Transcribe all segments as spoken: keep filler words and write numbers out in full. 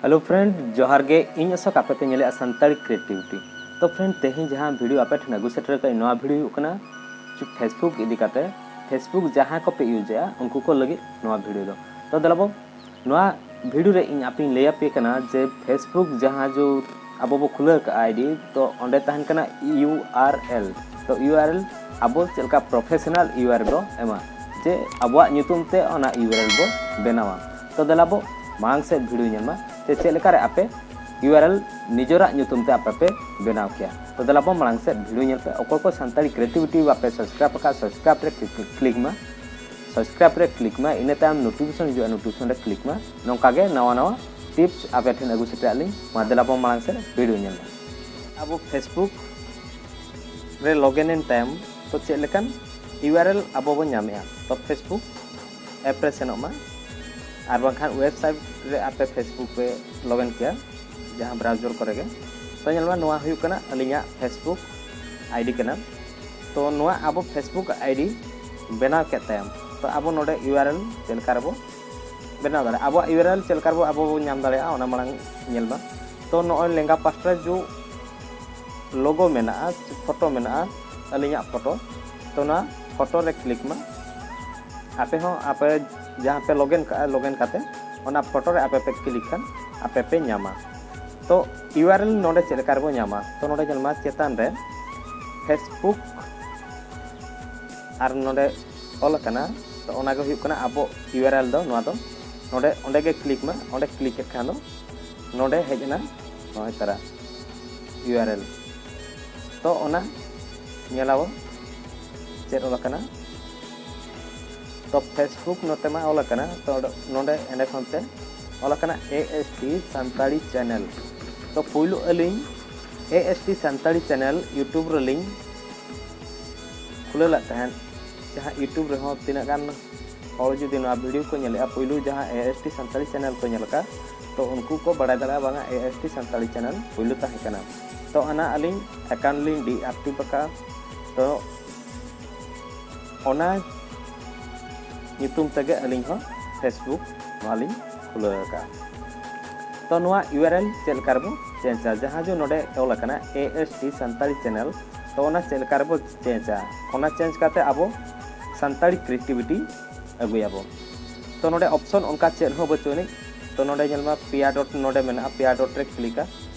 Hello friend, ᱡᱚᱦᱟᱨ ᱜᱮ᱾ ᱤᱧ ᱚᱥᱳᱠ, ᱟᱯᱮ ᱯᱮ ᱧᱮᱞᱮᱜᱼᱟ ᱥᱟᱱᱛᱟᱲᱤ ᱠᱨᱤᱭᱮᱴᱤᱵᱷᱤᱴᱤ᱾ ᱛᱚ friend, ᱛᱮᱦᱮᱧ ᱡᱟᱦᱟᱸ ᱵᱷᱤᱰᱤᱭᱳ ᱟᱯᱮ ᱴᱷᱮᱱ ᱟᱹᱜᱩ ᱥᱮᱴᱮᱨ ᱟᱠᱟᱫ ᱱᱚᱣᱟ ᱵᱷᱤᱰᱤᱭᱳ ᱦᱩᱭᱩᱜ ᱠᱟᱱᱟ Facebook ᱤᱫᱤ ᱠᱟᱛᱮ᱾ Facebook ᱡᱟᱦᱟᱸᱭ ᱠᱚᱯᱮ ᱤᱭᱩᱡᱮᱜᱼᱟ ᱩᱱᱠᱩ ᱠᱚ ᱞᱟᱹᱜᱤᱫ ᱱᱚᱣᱟ ᱵᱷᱤᱰᱤᱭᱳ ᱫᱚ᱾ ᱛᱚ ᱫᱮᱞᱟ ᱵᱚ, ᱱᱚᱣᱟ ᱵᱷᱤᱰᱤᱭᱳ ᱨᱮ ᱤᱧ ᱟᱯᱮᱧ ᱞᱟᱹᱭ ᱟᱯᱮ ᱠᱟᱱᱟ ᱡᱮ Facebook ᱡᱟᱦᱟᱸ ᱡᱚ ᱟᱵᱚ ᱵᱚ ᱠᱷᱩᱞᱟᱹᱣ ᱠᱟᱜᱼᱟ ᱟᱭᱰᱤ, ᱛᱚ ᱚᱸᱰᱮ ᱛᱟᱦᱮᱱ ᱠᱟᱱᱟ ᱤᱭᱩ ᱟᱨ ᱮᱞ᱾ ᱛᱚ ᱤᱭᱩ ᱟᱨ ᱮᱞ ᱟᱵᱚ ᱪᱮᱫ ᱞᱮᱠᱟ ᱯᱨᱚᱯᱷᱮᱥᱚᱱᱟᱞ ᱤᱭᱩ ᱟᱨ ᱮᱞ ᱵᱚ ᱮᱢᱟ, ᱡᱮ ᱟᱵᱚᱣᱟᱜ ᱧᱩᱛᱩᱢ ᱛᱮ ᱚᱱᱟ ᱤᱭᱩ ᱟᱨ ᱮᱞ ᱵᱚ ᱵᱮᱱᱟᱣᱟ᱾ ᱛᱚ ᱫᱮᱞᱟ ᱵᱚ ᱢᱟᱲᱟᱝ ᱥᱮᱫ ᱵᱷᱤᱰᱤᱭᱳ ᱧᱮᱞ ᱢᱟ ᱡᱮ ᱪᱮᱫ ᱞᱮᱠᱟᱨᱮ ᱟᱯᱮ ᱤᱭᱩ ᱟᱨ ᱮᱞ ᱱᱤᱡᱮᱨᱟᱜ ᱧᱩᱛᱩᱢ ᱛᱮ ᱟᱯᱮ ᱯᱮ ᱵᱮᱱᱟᱣ ᱠᱮᱭᱟ᱾ ᱛᱚ ᱫᱮᱞᱟ ᱵᱚ ᱢᱟᱲᱟᱝ ᱥᱮᱫ ᱵᱷᱤᱰᱤᱭᱳ ᱧᱮᱞ ᱯᱮ᱾ ᱚᱠᱚᱭ ᱠᱚ ᱥᱟᱱᱛᱟᱲᱤ ᱠᱨᱤᱭᱮᱴᱤᱵᱷᱤᱴᱤ ᱵᱟᱯᱮ ᱥᱟᱵᱥᱠᱨᱟᱭᱤᱵ ᱟᱠᱟᱫ, ᱥᱟᱵᱥᱠᱨᱟᱭᱤᱵ ᱨᱮ ᱠᱞᱤᱠ ᱢᱟ᱾ ᱥᱟᱵᱥᱠᱨᱟᱭᱤᱵ ᱨᱮ ᱠᱞᱤᱠ ᱢᱟ, ᱤᱱᱟᱹ ᱛᱟᱭᱚᱢ ᱱᱳᱴᱤᱯᱷᱤᱠᱮᱥᱚᱱ ᱦᱤᱡᱩᱜᱼᱟ, ᱱᱳᱴᱤᱯᱷᱤᱠᱮᱥᱚᱱ ᱨᱮ ᱠᱞᱤᱠ ᱢᱟ᱾ ᱱᱚᱝᱠᱟ ᱜᱮ ᱱᱟᱣᱟ ᱱᱟᱣᱟ ᱴᱤᱯᱥ ᱟᱯᱮ ᱴᱷᱮᱱ ᱟᱹᱜᱩ ᱥᱮᱴᱮᱨᱟᱜ ᱞᱤᱧ᱾ ᱢᱟ ᱫᱮᱞᱟ ᱵᱚ ᱢᱟᱲᱟᱝ ᱥᱮᱫ ᱵᱷᱤᱰᱤᱭᱳ ᱧᱮᱞ ᱢᱟ᱾ ᱟᱵᱚ Facebook ᱨᱮ ᱞᱚᱜᱤᱱ ᱮᱱ ᱛᱟᱭᱚᱢ ᱛᱚ ᱪᱮᱫ ᱞᱮᱠᱟᱱ ᱤᱭᱩ ᱟᱨ ᱮᱞ ᱟᱵᱚ ᱵᱚᱱ ᱧᱟᱢᱮᱜᱼᱟ? ᱛᱚ Facebook ᱮᱯ ᱨᱮ ᱥᱮᱱᱚᱜ ᱢᱟ, ᱟᱨ ᱵᱟᱝᱠᱷᱟᱱ ᱣᱮᱵᱥᱟᱭᱤᱴ ᱨᱮ ᱟᱯᱮ Facebook ᱯᱮ ᱞᱚᱜᱤᱱ ᱠᱮᱭᱟ ᱡᱟᱦᱟᱸ ᱵᱨᱟᱣᱡᱟᱨ ᱠᱚᱨᱮ ᱜᱮ᱾ ᱛᱚ ᱧᱮᱞ ᱢᱟ, ᱱᱚᱣᱟ ᱦᱩᱭᱩᱜ ᱠᱟᱱᱟ ᱟᱹᱞᱤᱧᱟᱜ Facebook ᱟᱭᱰᱤ ᱠᱟᱱᱟ᱾ ᱛᱚ ᱱᱚᱣᱟ ᱟᱵᱚ Facebook ᱟᱭᱰᱤ ᱵᱮᱱᱟᱣ ᱠᱮᱫ ᱛᱟᱭᱚᱢ ᱛᱚ ᱟᱵᱚ ᱱᱚᱰᱮ ᱤᱭᱩ ᱟᱨ ᱮᱞ ᱪᱮᱫ ᱞᱮᱠᱟ ᱨᱮᱵᱚ ᱵᱮᱱᱟᱣ ᱫᱟᱲᱮᱭᱟᱜᱼᱟ, ᱟᱵᱚᱣᱟᱜ ᱤᱭᱩ ᱟᱨ ᱮᱞ ᱪᱮᱫ ᱞᱮᱠᱟ ᱨᱮᱵᱚ ᱟᱵᱚ ᱵᱚ ᱧᱟᱢ ᱫᱟᱲᱮᱭᱟᱜᱼᱟ, ᱚᱱᱟ ᱢᱟᱲᱟᱝ ᱧᱮᱞ ᱢᱟ᱾ ᱛᱚ ᱱᱚᱜᱼᱚᱭ ᱞᱮᱸᱜᱟ ᱯᱟᱥᱴᱟ ᱨᱮ ᱡᱚ ᱞᱳᱜᱳ ᱢᱮᱱᱟᱜᱼᱟ, ᱯᱷᱳᱴᱳ ᱢᱮᱱᱟᱜᱼᱟ, ᱟᱹᱞᱤᱧᱟᱜ ᱯᱷᱳᱴᱳ᱾ ᱛᱚ ᱚᱱᱟ ᱯᱷᱳᱴᱳ ᱨᱮ ᱠᱞᱤᱠ ᱢᱟ᱾ ᱟᱯᱮ ᱦᱚᱸ ᱟᱯᱮ ᱡᱟᱦᱟᱸ ᱯᱮ ᱞᱚᱜᱤᱱ ᱠᱟᱜᱼᱟ, ᱞᱚᱜᱤᱱ ᱠᱟᱛᱮ ᱚᱱᱟ ᱯᱷᱳᱴᱳ ᱨᱮ ᱟᱯᱮ ᱯᱮ ᱠᱞᱤᱠ ᱠᱷᱟᱱ ᱟᱯᱮ ᱯᱮ ᱧᱟᱢᱟ᱾ ᱛᱚ ᱤᱭᱩ ᱟᱨ ᱮᱞ ᱱᱚᱰᱮ ᱪᱮᱫ ᱞᱮᱠᱟ ᱨᱮᱵᱚ ᱧᱟᱢᱟ? ᱛᱚ ᱱᱚᱰᱮ ᱧᱮᱞ ᱢᱟ ᱪᱮᱛᱟᱱ ᱨᱮ Facebook ᱟᱨ ᱱᱚᱰᱮ ᱚᱞ ᱟᱠᱟᱱᱟ᱾ ᱛᱚ ᱚᱱᱟ ᱜᱮ ᱦᱩᱭᱩᱜ ᱠᱟᱱᱟ ᱟᱵᱚ ᱤᱭᱩ ᱟᱨ ᱮᱞ ᱫᱚ᱾ ᱱᱚᱣᱟ ᱫᱚ ᱱᱚᱰᱮ, ᱚᱸᱰᱮ ᱜᱮ ᱠᱞᱤᱠ ᱢᱟ᱾ ᱚᱸᱰᱮ ᱠᱞᱤᱠ ᱠᱮᱫ ᱠᱷᱟᱱ ᱫᱚ ᱱᱚᱰᱮ ᱦᱮᱡ ᱮᱱᱟ ᱱᱚᱜᱼᱚᱭ ᱛᱟᱨᱟ ᱤᱭᱩ ᱟᱨ ᱮᱞ᱾ ᱛᱚ ᱚᱱᱟ ᱧᱮᱞᱟᱵᱚ ᱪᱮᱫ ᱚᱞ ᱟᱠᱟᱱᱟ᱾ ᱛᱚ Facebook ᱱᱚᱛᱮ ᱢᱟ ᱚᱞ ᱟᱠᱟᱱᱟ, ᱛᱚ ᱱᱚᱰᱮ ᱮᱸᱰᱮ ᱠᱷᱚᱱ ᱛᱮ ᱚᱞ ᱟᱠᱟᱱᱟ ᱮ ᱮᱥ ᱴᱤ ᱥᱟᱱᱛᱟᱲᱤ ᱪᱮᱱᱮᱞ᱾ ᱛᱚ ᱯᱩᱭᱞᱩ ᱟᱹᱞᱤᱧ ᱮ S T Santali channel YouTube ᱨᱮᱞᱤᱧ ᱠᱷᱩᱞᱟᱹᱣ ᱞᱮᱫ ᱛᱟᱦᱮᱸᱫ, ᱡᱟᱦᱟᱸ YouTube ᱨᱮᱦᱚᱸ ᱛᱤᱱᱟᱹᱜ ᱜᱟᱱ ᱦᱚᱲ ᱡᱩᱫᱤ ᱱᱚᱣᱟ ᱵᱷᱤᱰᱤᱭᱳ ᱠᱚ ᱧᱮᱞᱮᱜᱼᱟ, ᱯᱩᱭᱞᱩ ᱡᱟᱦᱟᱸ ᱮ ᱮᱥ ᱴᱤ ᱥᱟᱱᱛᱟᱲᱤ ᱪᱮᱱᱮᱞ ᱠᱚ ᱧᱮᱞ ᱟᱠᱟᱫ, ᱛᱚ ᱩᱱᱠᱩ ᱠᱚ ᱵᱟᱲᱟᱭ ᱫᱟᱲᱮᱭᱟᱜᱼᱟ ᱵᱟᱝᱟ ᱮ ᱮᱥ ᱴᱤ ᱥᱟᱱᱛᱟᱲᱤ ᱪᱮᱱᱮᱞ ᱯᱩᱭᱞᱩ ᱛᱟᱦᱮᱸ ᱠᱟᱱᱟ᱾ ᱛᱚ ᱚᱱᱟ ᱟᱹᱞᱤᱧ ᱮᱠᱟᱣᱩᱱᱴ ᱞᱤᱧ ᱰᱤ ᱮᱠᱴᱤᱵᱷ ᱟᱠᱟᱫᱼᱟ᱾ ᱛᱚ ᱚᱱᱟ ᱧᱩᱛᱩᱢ ᱛᱮᱜᱮ ᱟᱹᱞᱤᱧ ᱦᱚᱸ Facebook ᱱᱚᱣᱟ ᱞᱤᱧ ᱠᱷᱩᱞᱟᱹᱣ ᱟᱠᱟᱫᱼᱟ᱾ ᱛᱚ ᱱᱚᱣᱟ ᱭᱩ ᱟᱨ ᱮᱞ ᱪᱮᱫ ᱞᱮᱠᱟ ᱨᱮᱵᱚ ᱪᱮᱧᱡᱟ? ᱡᱟᱦᱟᱸ ᱡᱮ ᱱᱚᱰᱮ ᱚᱞ ᱟᱠᱟᱱᱟ ᱮ ᱮᱥ ᱴᱤ ᱥᱟᱱᱛᱟᱲᱤ ᱪᱮᱱᱮᱞ, ᱛᱚ ᱚᱱᱟ ᱪᱮᱫ ᱞᱮᱠᱟ ᱨᱮᱵᱚ ᱪᱮᱧᱡᱟ? ᱚᱱᱟ ᱪᱮᱧᱡ ᱠᱟᱛᱮ ᱟᱵᱚ ᱥᱟᱱᱛᱟᱲᱤ ᱠᱨᱤᱭᱮᱴᱤᱵᱷᱤᱴᱤ ᱟᱹᱜᱩᱭᱟᱵᱚ᱾ ᱛᱚ ᱱᱚᱰᱮ ᱚᱯᱥᱚᱱ ᱚᱱᱠᱟ ᱪᱮᱫ ᱦᱚᱸ ᱵᱟᱹᱪᱩᱜ ᱟᱹᱱᱤᱡ᱾ ᱛᱚ ᱱᱚᱰᱮ ᱧᱮᱞ ᱢᱟ, ᱯᱮᱭᱟ ᱰᱚᱴ ᱱᱚᱰᱮ ᱢᱮᱱᱟᱜᱼᱟ, ᱯᱮᱭᱟ ᱰᱚᱴ ᱨᱮ ᱠᱞᱤᱠᱟ᱾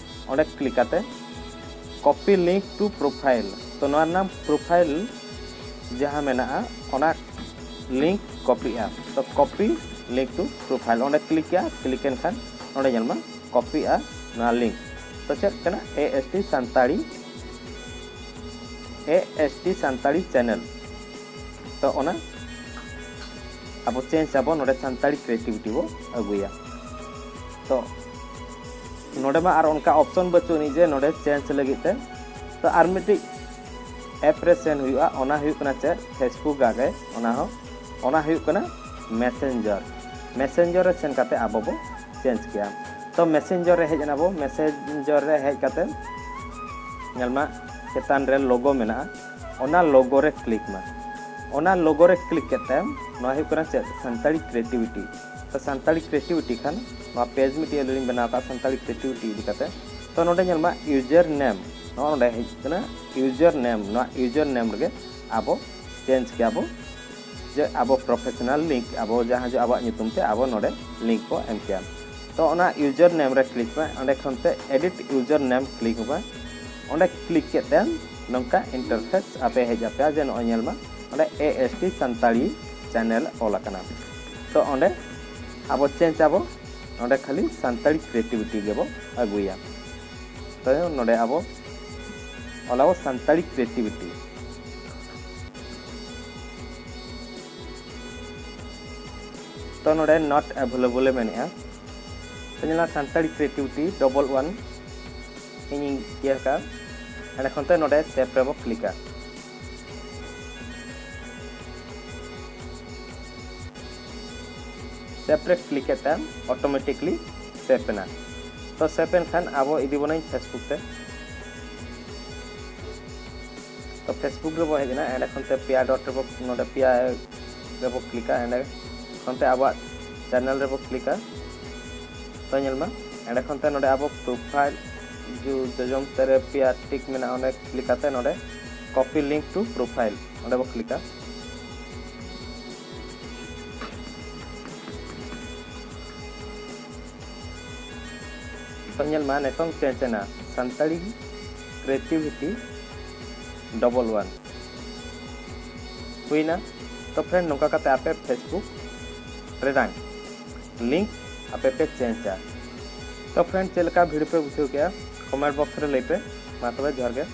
ᱚᱸᱰᱮ ᱠᱞᱤᱠ ᱠᱟᱛᱮ copy link to profile, ᱛᱚ ᱱᱚᱣᱟ ᱨᱮᱱᱟᱜ ᱯᱨᱚᱯᱷᱟᱭᱤᱞ ᱡᱟᱦᱟᱸ ᱢᱮᱱᱟᱜᱼᱟ, ᱚᱱᱟ ᱞᱤᱝᱠ ᱠᱚᱯᱤᱜᱼᱟ᱾ ᱛᱚ copy link to profile ᱚᱸᱰᱮ ᱠᱞᱤᱠ ᱠᱮᱜᱼᱟ᱾ ᱠᱞᱤᱠ ᱮᱱ ᱠᱷᱟᱱ ᱱᱚᱰᱮ ᱧᱮᱞ ᱢᱟ, ᱠᱚᱯᱤᱜᱼᱟ ᱱᱚᱣᱟ ᱞᱤᱝᱠ᱾ ᱛᱚ ᱪᱮᱫ ᱠᱟᱱᱟ? ᱮ ᱮᱥ ᱴᱤ ᱥᱟᱱᱛᱟᱲᱤ, ᱮ ᱮᱥ ᱴᱤ ᱥᱟᱱᱛᱟᱲᱤ ᱪᱮᱱᱮᱞ᱾ ᱛᱚ ᱚᱱᱟ ᱟᱵᱚ ᱪᱮᱧᱡᱽ ᱟᱵᱚ, ᱱᱚᱰᱮ ᱥᱟᱱᱛᱟᱲᱤ ᱠᱨᱤᱭᱮᱴᱤᱵᱷᱤᱴᱤ ᱵᱚ ᱟᱹᱜᱩᱭᱟ᱾ ᱛᱚ ᱱᱚᱰᱮ ᱢᱟ ᱟᱨ ᱚᱱᱠᱟ ᱚᱯᱥᱚᱱ ᱵᱟᱹᱪᱩᱜ ᱟᱹᱱᱤᱡ ᱡᱮ ᱱᱚᱰᱮ ᱪᱮᱧᱡᱽ ᱞᱟᱹᱜᱤᱫ ᱛᱮ᱾ ᱛᱚ ᱟᱨ ᱢᱤᱫᱴᱤᱡ ᱮᱯ ᱨᱮ ᱥᱮᱱ ᱦᱩᱭᱩᱜᱼᱟ, ᱚᱱᱟ ᱦᱩᱭᱩᱜ ᱠᱟᱱᱟ ᱪᱮᱫ? ᱯᱷᱮᱥᱵᱩᱠ ᱜᱮ, ᱚᱱᱟ ᱦᱚᱸ, ᱚᱱᱟ ᱦᱩᱭᱩᱜ ᱠᱟᱱᱟ ᱢᱮᱥᱮᱧᱡᱟᱨ᱾ ᱢᱮᱥᱮᱧᱡᱟᱨ ᱨᱮ ᱥᱮᱱ ᱠᱟᱛᱮ ᱟᱵᱚ ᱵᱚ ᱪᱮᱧᱡᱽ ᱠᱮᱭᱟ᱾ ᱛᱚ ᱢᱮᱥᱮᱧᱡᱟᱨ ᱨᱮ ᱦᱮᱡ ᱮᱱᱟ ᱵᱚ᱾ ᱢᱮᱥᱮᱧᱡᱟᱨ ᱨᱮ ᱦᱮᱡ ᱠᱟᱛᱮ ᱧᱮᱞ ᱢᱟ, ᱪᱮᱛᱟᱱ ᱨᱮ ᱞᱳᱜᱳ ᱢᱮᱱᱟᱜᱼᱟ, ᱚᱱᱟ ᱞᱳᱜᱳ ᱨᱮ ᱠᱞᱤᱠ ᱢᱟ᱾ ᱚᱱᱟ ᱞᱳᱜᱳ ᱨᱮ ᱠᱞᱤᱠ ᱠᱮᱫ ᱛᱮ ᱱᱚᱣᱟ ᱦᱩᱭᱩᱜ ᱠᱟᱱᱟ ᱪᱮᱫ? ᱥᱟᱱᱛᱟᱲᱤ ᱠᱨᱤᱭᱮᱴᱤᱵᱷᱤᱴᱤ᱾ ᱛᱚ ᱥᱟᱱᱛᱟᱲᱤ ᱠᱨᱤᱭᱮᱴᱤᱵᱷᱤᱴᱤ ᱠᱷᱟᱱ ᱱᱚᱣᱟ ᱯᱮᱡᱽ ᱢᱤᱫᱴᱤᱡ ᱟᱹᱞᱤᱧ ᱞᱤᱧ ᱵᱮᱱᱟᱣ ᱠᱟᱜᱼᱟ ᱥᱟᱱᱛᱟᱲᱤ ᱠᱨᱤᱭᱮᱴᱤᱵᱷᱤᱴᱤ ᱤᱫᱤ ᱠᱟᱛᱮ᱾ ᱛᱚ ᱱᱚᱰᱮ ᱧᱮᱞ ᱢᱟ, ᱭᱩᱡᱟᱨ ᱱᱮᱢ, ᱱᱚᱜᱼᱚ ᱱᱚᱰᱮ ᱦᱮᱡ ᱠᱟᱱᱟ, ᱭᱩᱡᱟᱨ ᱱᱮᱢ᱾ ᱱᱚᱣᱟ ᱭᱩᱡᱟᱨ ᱱᱮᱢ ᱨᱮᱜᱮ ᱟᱵᱚ ᱪᱮᱧᱡᱽ ᱠᱮᱭᱟ ᱵᱚ, ᱡᱮ ᱟᱵᱚ ᱯᱨᱚᱯᱷᱮᱥᱚᱱᱟᱞ ᱞᱤᱝᱠ, ᱟᱵᱚ ᱡᱟᱦᱟᱸ ᱡᱮ ᱟᱵᱚᱣᱟᱜ ᱧᱩᱛᱩᱢ ᱛᱮ ᱟᱵᱚ ᱱᱚᱰᱮ ᱞᱤᱝᱠ ᱵᱚ ᱮᱢ ᱠᱮᱭᱟ᱾ ᱛᱚ ᱚᱱᱟ ᱭᱩᱡᱟᱨ ᱱᱮᱢ ᱨᱮ ᱠᱞᱤᱠ ᱢᱮ, ᱚᱸᱰᱮ ᱠᱷᱚᱱ ᱛᱮ ᱮᱰᱤᱴ ᱭᱩᱡᱟᱨ ᱱᱮᱢ ᱠᱞᱤᱠ ᱢᱮ᱾ ᱚᱸᱰᱮ ᱠᱞᱤᱠ ᱠᱮᱫ ᱛᱮ ᱱᱚᱝᱠᱟ ᱤᱱᱴᱟᱨᱯᱷᱮᱥ ᱟᱯᱮ ᱦᱮᱡ ᱟᱯᱮᱭᱟ, ᱡᱮ ᱱᱚᱜᱼᱚᱭ ᱧᱮᱞ ᱢᱟ, ᱚᱸᱰᱮ E S T Santali channel ᱚᱞ ᱟᱠᱟᱱᱟ᱾ ᱛᱚ ᱚᱸᱰᱮ ᱟᱵᱚ ᱪᱮᱧᱡᱽ ᱟᱵᱚ, ᱚᱸᱰᱮ ᱠᱷᱟᱹᱞᱤ ᱥᱟᱱᱛᱟᱲᱤ ᱠᱨᱤᱭᱮᱴᱤᱵᱷᱤᱴᱤ ᱜᱮᱵᱚ ᱟᱹᱜᱩᱭᱟ᱾ ᱛᱚ ᱱᱚᱰᱮ ᱟᱵᱚ ᱚᱞᱟᱵᱚ ᱥᱟᱱᱛᱟᱲᱤ ᱠᱨᱤᱭᱮᱴᱤᱵᱷᱤᱴᱤ᱾ ᱛᱚ ᱱᱚᱰᱮ not available ᱮ ᱢᱮᱱᱮᱜᱼᱟ᱾ ᱛᱚ ᱧᱮᱞᱟ ᱥᱟᱱᱛᱟᱲᱤ ᱠᱨᱤᱭᱮᱴᱤᱵᱷᱤᱴᱤ ᱰᱚᱵᱚᱞ ᱣᱟᱱ ᱤᱧᱤᱧ ᱤᱭᱟᱹ ᱟᱠᱟᱫᱼᱟ᱾ ᱮᱸᱰᱮ ᱠᱷᱚᱱ ᱛᱮ ᱱᱚᱰᱮ ᱥᱮᱵᱷ ᱨᱮᱵᱚ ᱠᱞᱤᱠᱟ᱾ ᱥᱮᱵᱷ ᱨᱮ ᱠᱞᱤᱠ ᱠᱟᱛᱮ ᱚᱴᱳᱢᱮᱴᱤᱠᱞᱤ ᱥᱮᱵᱷ ᱮᱱᱟ᱾ ᱛᱚ ᱥᱮᱵᱷ ᱮᱱ ᱠᱷᱟᱱ ᱟᱵᱚ ᱤᱫᱤ ᱵᱚᱱᱟᱹᱧ ᱯᱷᱮᱥᱵᱩᱠ ᱛᱮ᱾ ᱛᱚ ᱯᱷᱮᱥᱵᱩᱠ ᱨᱮᱵᱚ ᱦᱮᱡ ᱮᱱᱟ, ᱮᱸᱰᱮ ᱠᱷᱚᱱ ᱛᱮ ᱯᱮᱭᱟ ᱰᱚᱴ ᱨᱮᱵᱚ, ᱱᱚᱰᱮ ᱯᱮᱭᱟ ᱨᱮᱵᱚ ᱠᱞᱤᱠᱟ, ᱮᱸᱰᱮ ᱠᱷᱚᱱ ᱛᱮ ᱟᱵᱚᱣᱟᱜ ᱪᱮᱱᱮᱞ ᱨᱮᱵᱚ ᱠᱞᱤᱠᱟ᱾ ᱛᱚ ᱧᱮᱞ ᱢᱟ, ᱮᱸᱰᱮ ᱠᱷᱚᱱ ᱛᱮ ᱱᱚᱰᱮ ᱟᱵᱚ profile ᱡᱚ-, ᱡᱚᱡᱚᱢ ᱥᱮᱫ ᱨᱮ ᱯᱮᱭᱟ tick ᱢᱮᱱᱟᱜᱼᱟ, ᱚᱸᱰᱮ click ᱠᱟᱛᱮ ᱱᱚᱰᱮ copy link to profile ᱚᱸᱰᱮ ᱵᱚ clickᱟ᱾ ᱛᱚ ᱧᱮᱞ ᱢᱟ, ᱱᱤᱛᱚᱝ change ᱮᱱᱟ ᱥᱟᱱᱛᱟᱲᱤ creativity double one ᱦᱩᱭᱱᱟ᱾ ᱛᱚ friend, ᱱᱚᱝᱠᱟ ᱠᱟᱛᱮ ᱟᱯᱮ Facebook ᱨᱮᱱᱟᱝ link ᱟᱯᱮ ᱯᱮ changeᱟ᱾ ᱛᱚ friend, ᱪᱮᱫ ᱞᱮᱠᱟ video ᱯᱮ ᱵᱩᱡᱷᱟᱹᱣ ᱠᱮᱜᱼᱟ, comment box ᱨᱮ ᱞᱟᱹᱭ ᱯᱮ᱾ ᱢᱟ ᱛᱚᱵᱮ, ᱡᱚᱦᱟᱨ ᱜᱮ᱾